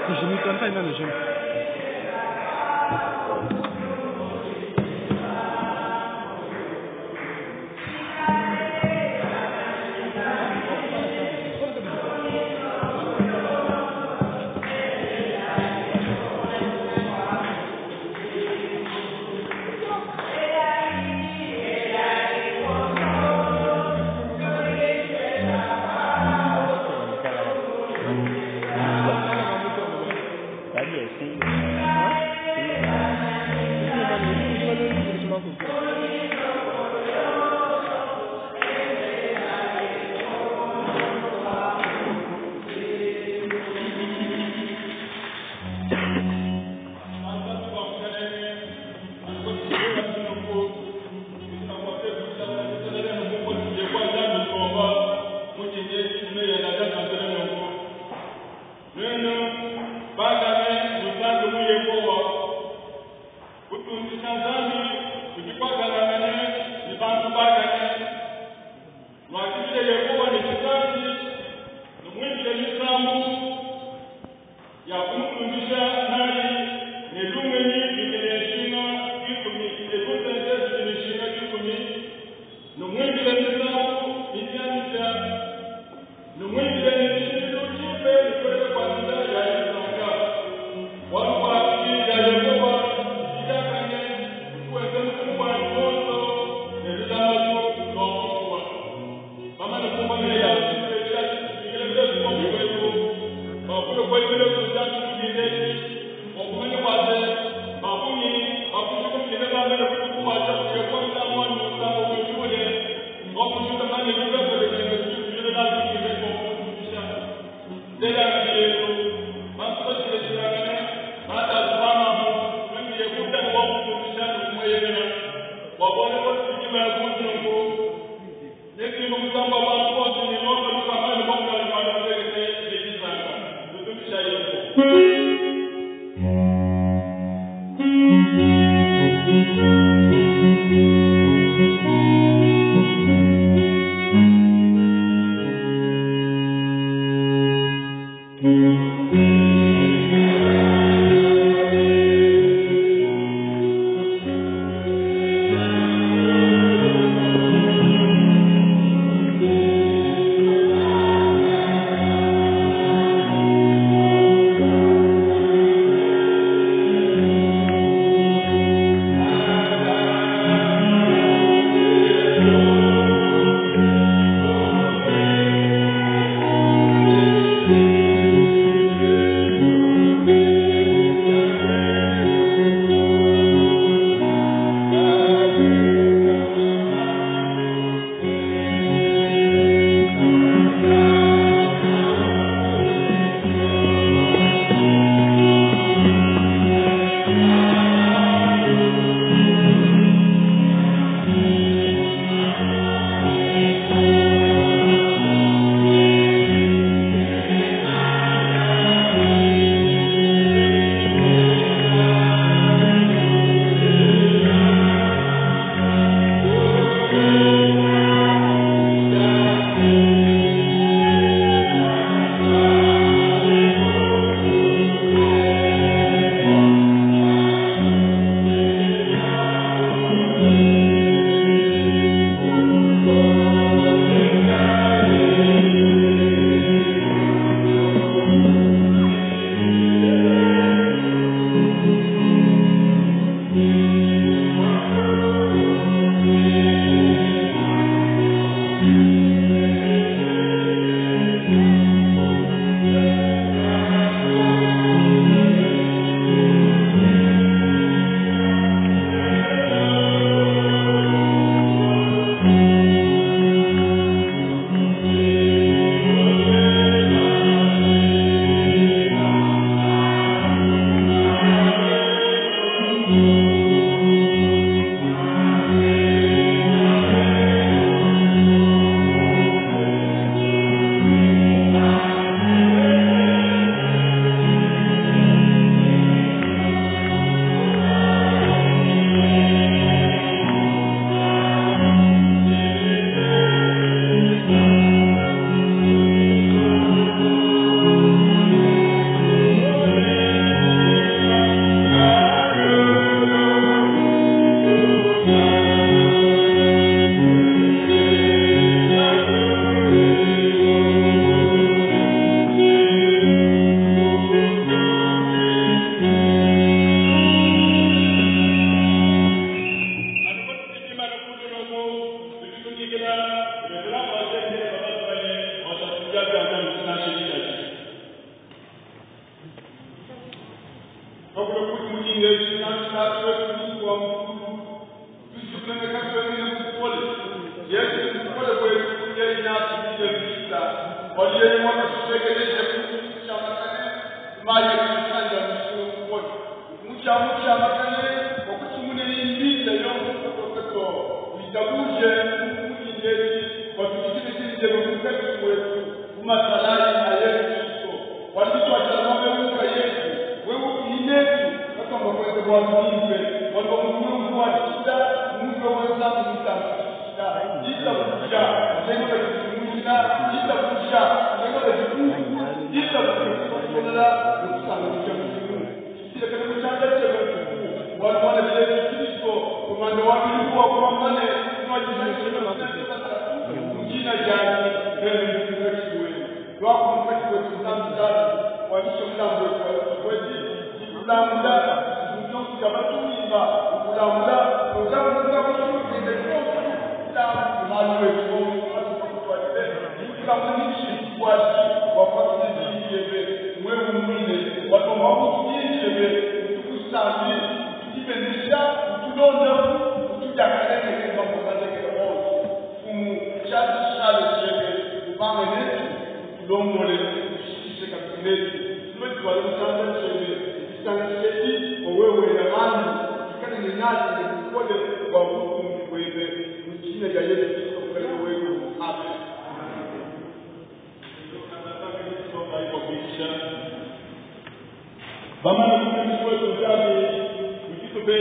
Kujimika nta ina nejim. Tatu wetu Mungu wa mkulu, tusikuneneka twengine mukole Yesu mukole kwetu yeinatumile vita waliyeiwakatutekeleze kuchamakane maye kusanja msio mukole muchamuchamakane wakuchimune imbita yonkotokoto uitabuje mukulindeli watukikilekinjelo mukati wetu mumasalai a Yesu Kristo walitwachalwameuka Yesu wewe inetu katwamba kwende bwazimpe walwa mumungu wachita mungu wenzangu mutambishita itakuja ndengo bakikumujina itakuja ndengo bakikungu itakuja yokusanganisha muzimu silekele muchanda chebe wali mwana Yesu Kristo kumanda wabilikuwa kwambane mjina jani mbele mkachiwe lwako mkachiwe tuzamzali walisho mlambo wetu ikulamula ndokuja batumimba ukulamula ozamuga kushukende Amen. Bamana kuishi wetu Nzambi, ukitupele.